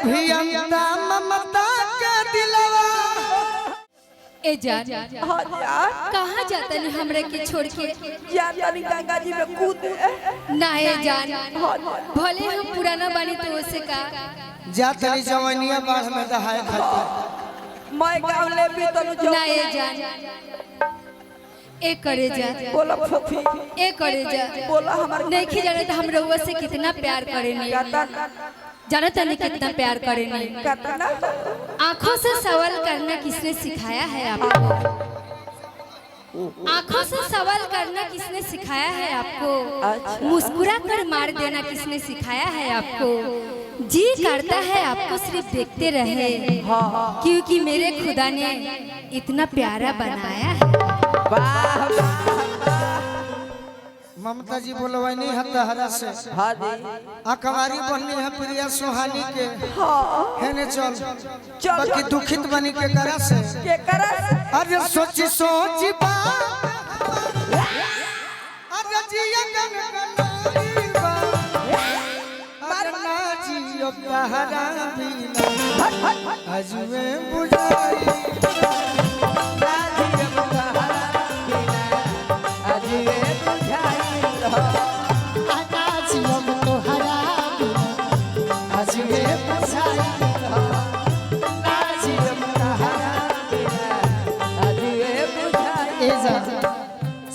अभियंता ममता के दिलवा। ए जान, हाँ जान। कहाँ जाता नहीं हमरा के छोड़ के? जान तनी गंगा जी में कूद। ना ए जान, हाँ जान। भले हम पुराना बानी तो ओसे का जा तनी जवनिया बाढ़ में दहाए खातिर। मैं गाँव ले भी तनु ना ए जान, ए करे जा। बोला फूफी। ए करे जा। बोला हमारे। नहीं जाने तो हम रउआ से कितना प्यार करेनी। कतना? जानता नहीं कितना प्यार करेनी। कतना? आँखों से सवाल करना किसने सिखाया है आपको? आँखों से सवाल करना किसने सिखाया है आपको? अच्छा। मुस्कुरा कर मार देना किसने सिखाया है आपको? जी करता है आपको सिर्फ देखते रहे, क्योंकि मेरे खुदा ने इतना प्यारा बनाया है। वाह वाह। ममता जी बोलवानी है तहरा से। हाँ जी। अकवारी बननी है प्रिया सुहानी के। हाँ। हेने चल। चल। बाकी दुखित बनी के करा से। के करा से? अरे सोची सोची बात, अरे जिया गन बा, अरे ना जियो तहरा बिना अजुए बुझाई।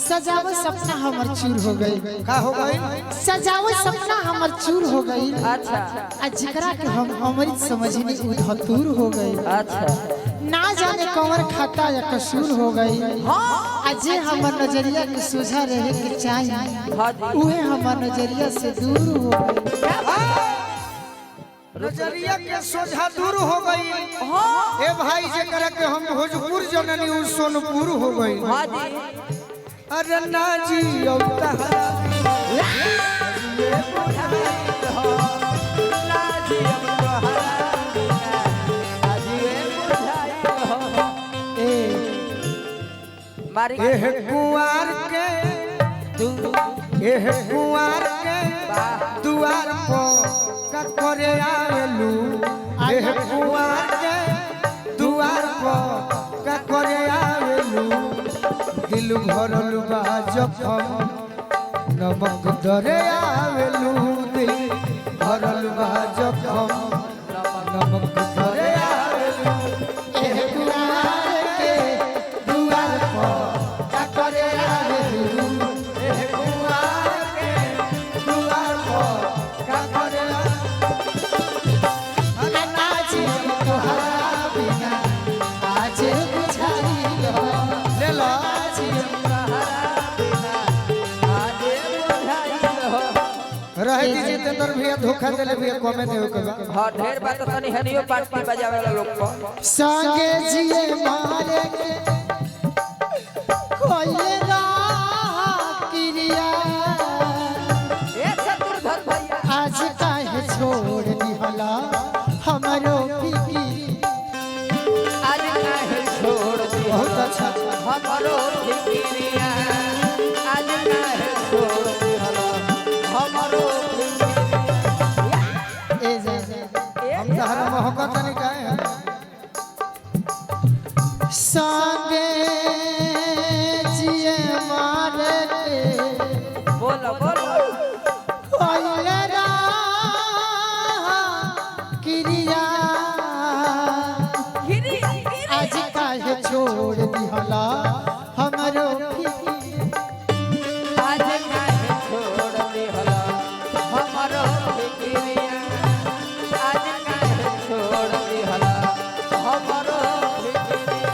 सजावल सपना हमर चूर हो गई। का हो गई? सजावल सपना हमर चूर हो गई। अच्छा। आ जिकरा के हम अमृत समझनी उ धतूर हो गई। अच्छा। ना जाने कौन खाता या कसूर हो गई। आ जे हमर नजरिया के सोझा रहे के चाही, उहे हमर नजरिया से दूर हो गई। नजरिया के सोझा दूर हो गई। ए भाई जेकरा के हम भोजपुर जननी उ सोनपुर हो गई। हाँ जी। अरे ना जियो तहरा एह कुंवार के, एह कुंवार के दुआर पर का करे आवेलू। एह कुंवार के दुआर पर का करे आवेलू। दिल भरल बा जखम नमक दरे आवेलू। दिल भरल बा जखम नमक दरे आवेलू। एह कुंवार के दुआर पर का करे आवेलू। एह कुंवार के दुआर पर का करे आवेलू। ना जियो तोहरा बिना आज बुझाई। ले लो। रहे दीजिए जितेंद्र भैया धोखा देले भैया कमे देवे के बा। हाँ ढेर बात तनी हनियो पार्टी बजावे वाला लोग को। संगे जिए मारे के कोइले ना क्रिया। ए शत्रुघ्न भैया आज काहे छोड़ दिहला हमरो फिकी। आज काहे छोड़ दिहला बहुत अच्छा। हमरो फिकिरिया। आज काहे छोड़ दिहला हमरो फिकिरिया। ए जे हम तहरा मोहब्बत नहीं काहे हैं। संगे जिए मारे के बोलो बोलो। कोइले ना क्रिया। आज काहे छोड़ दिहला हमरो फिकी। आज काहे छोड़ दिहला हमरो फिकिरिया। आज काहे छोड़ दिहला हमरो फिकिरिया।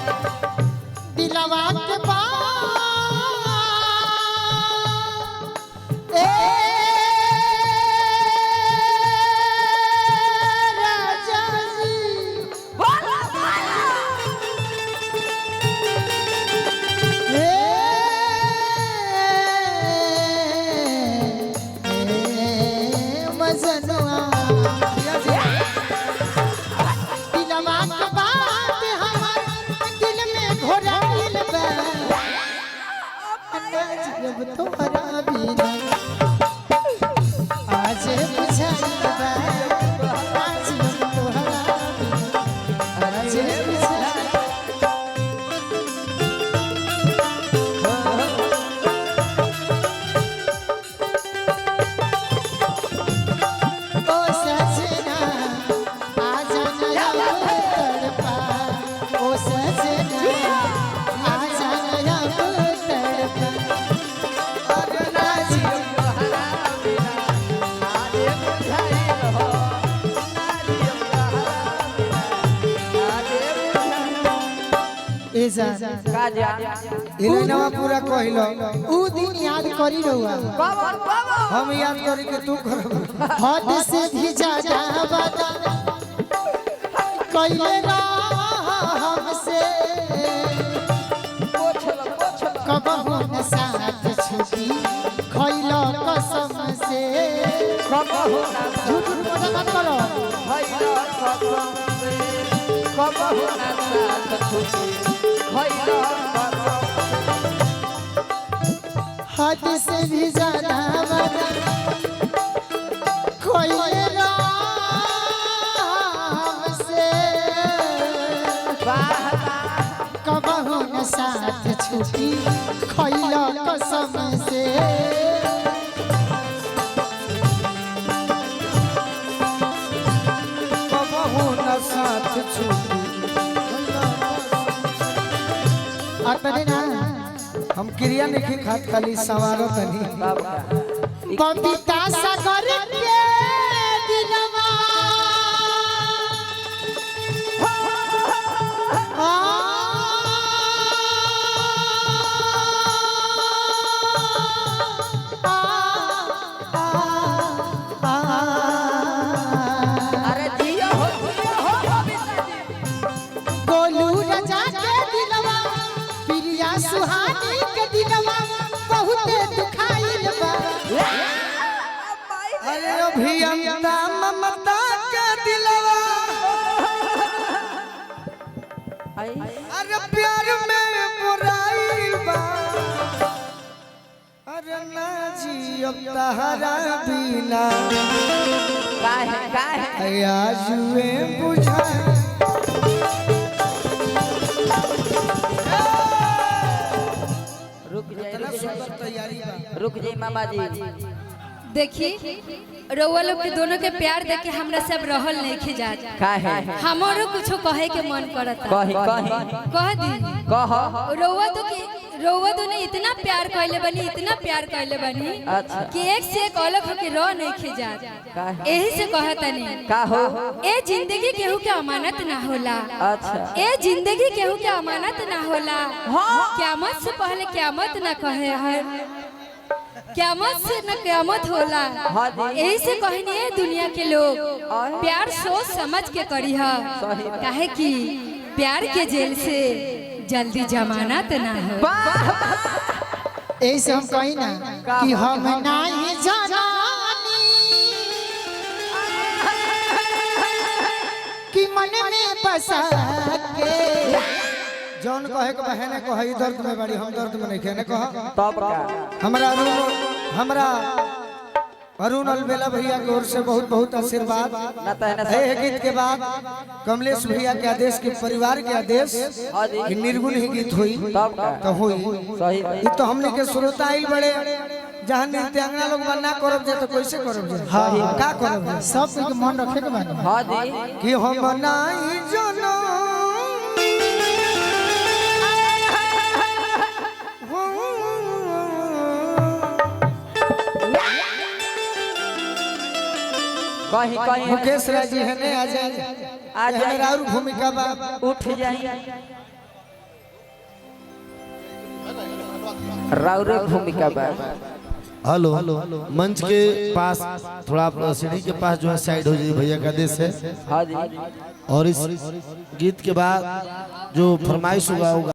दिलवा के बात ए राजा जी। बोलो बोलो। ए मजनुआ। दिलवा के बात हमर दिल में घोराइल बा। जब तोहरा बिना आज बुझाइल बा। आज तोहरा जान का जान इलाइनवा पूरा कहिलो। ऊ दिन याद करी रहुआ। कवन कवन? हम याद करी के तू करब? हद से भी ज्यादा वादा कइले ना हमसे, पोछल पोछल। कबहू न साथ छुटी खइलो कसम से। कबहू ना झूठ झूठ मजा मत करो। खइलो कसम से, कबहू ना साथ छुटी खइलो कसम से। हद से भी ज्यादा वादा कइले ना हमसे, वाह वाह। कबहू न साथ छुटी खइलो कसम से। कबहू न साथ छूटी। अतने ना हम क्रिया नहीं खात, खाली सवारो तनी। बाप का बबीता सागर के दिलवा आ, आ, आ, आ, अरे जियो हो जियो हो बबीता जी। गोलू राजा के दिलवा, प्रिया सुहानी के दिलवा बहुत दुखाइल बा। अरे अभियंता ममता के दिलवा आई अरे प्यार में बुराई बा। अरे ना जियब तहरा बिना। काहे काहे? आजुए बुझा। रुक जाए इतना रुक जाए। सुंदर तैयारी बा। रुक जाए मामा जी। देखी रउआ लोग के दोनों के प्यार देख के हमरा सब रहल नहीं जात। काहे? हमरो कुछो कहे के मन करता। कही कही। कह दी? कह। रउआ तो के रउआ तो ने इतना प्यार कइले बनी, इतना प्यार कइले बनी अच्छा। कि एक से एक अलग होके रह नहीं जात। काहे? एही से कहतनी का हो? ए जिंदगी केहू के अमानत ना होला। अच्छा। ए जिंदगी केहू के अमानत ना होला। क्यामत से पहले क्यामत ना कहे हर क्यामत से न क्यामत होला। हाँ जी। यही से कहनी है दुनिया के लोग प्यार सोच समझ के करी है, सही बात। काहे कि प्यार के जेल से जल्दी जमानत ना हो। ऐसे हम कही ना कि हम नहीं जानी कि मन में बसा के। जौन कहे के बहने कहे, दर्द में बड़ी हम दर्द में नहीं खेने कह। तब का? हमरा अरुण, हमरा अरुण अलबेला भैया की ओर से बहुत बहुत आशीर्वाद। ना तो है ना। एह गीत के बाद कमलेश भैया के आदेश के परिवार के आदेश हाँ जी। कि निर्गुण ही गीत हुई तब का? तो हुई। सही। ई तो हमने के श्रोता आइल बड़े, जहाँ नृत्यांगना लोग मना करब जे तो कैसे करब जे? हाँ। का करब जे? सब के मन रखे के बानी। हाँ जी। कि हम नाई जनो कहीं कहीं। मुकेश राय जी है ने आ जाए। आ जाए। मेरा और भूमिका बा। उठ जाए राउरे भूमिका बा। हेलो, मंच के पास थोड़ा आप सीढ़ी के पास जो है साइड हो जाइए, भैया का आदेश है। हाँ जी। और इस गीत के बाद जो फरमाइश होगा होगा।